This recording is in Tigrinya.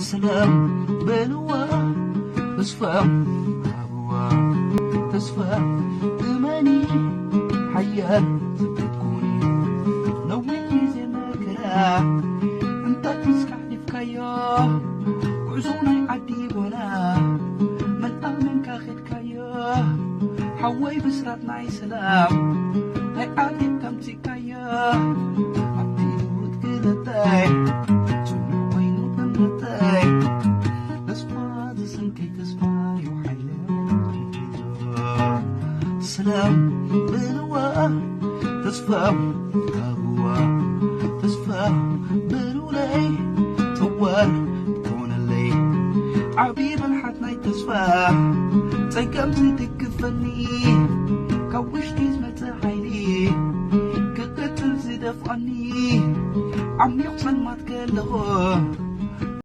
ሰላም በልዋ፣ ተስፋ ሃብዋ፣ ተስፋ እመኒ፣ ሓያል ክትኮኒ። ነዊሕ ግዜ መከራ እንታትስ ካሕሊፍካዮ፣ ጉዕዞ ናይ ዓዲ ጓና መን ኣመንካ ኸድካዮ። ሓወይ ብስራት ናይ ሰላም ናይ ዓዲ ከምዚካዮ፣ ኣብቲ ህይወት ክለታይ ጽኑዕ ኮይኑ እምነተይ፣ ተስፋ ዝሰንከይ ተስፋ እዩ ሓይለ። ሰላም በልዋ፣ ተስፋ ሃብዋ፣ ተስፋ በሉለይ፣ ተዋር ትኾነለይ ዓብዪ ብልሓት ናይ ተስፋ ጸገም ዝድግፈኒ፣ ካብ ውሽጢ ዝመጸ ሓይሊ ክቅጽል ዝደፍኣኒ፣ ዓሚቕ ጸልማት ከለኹ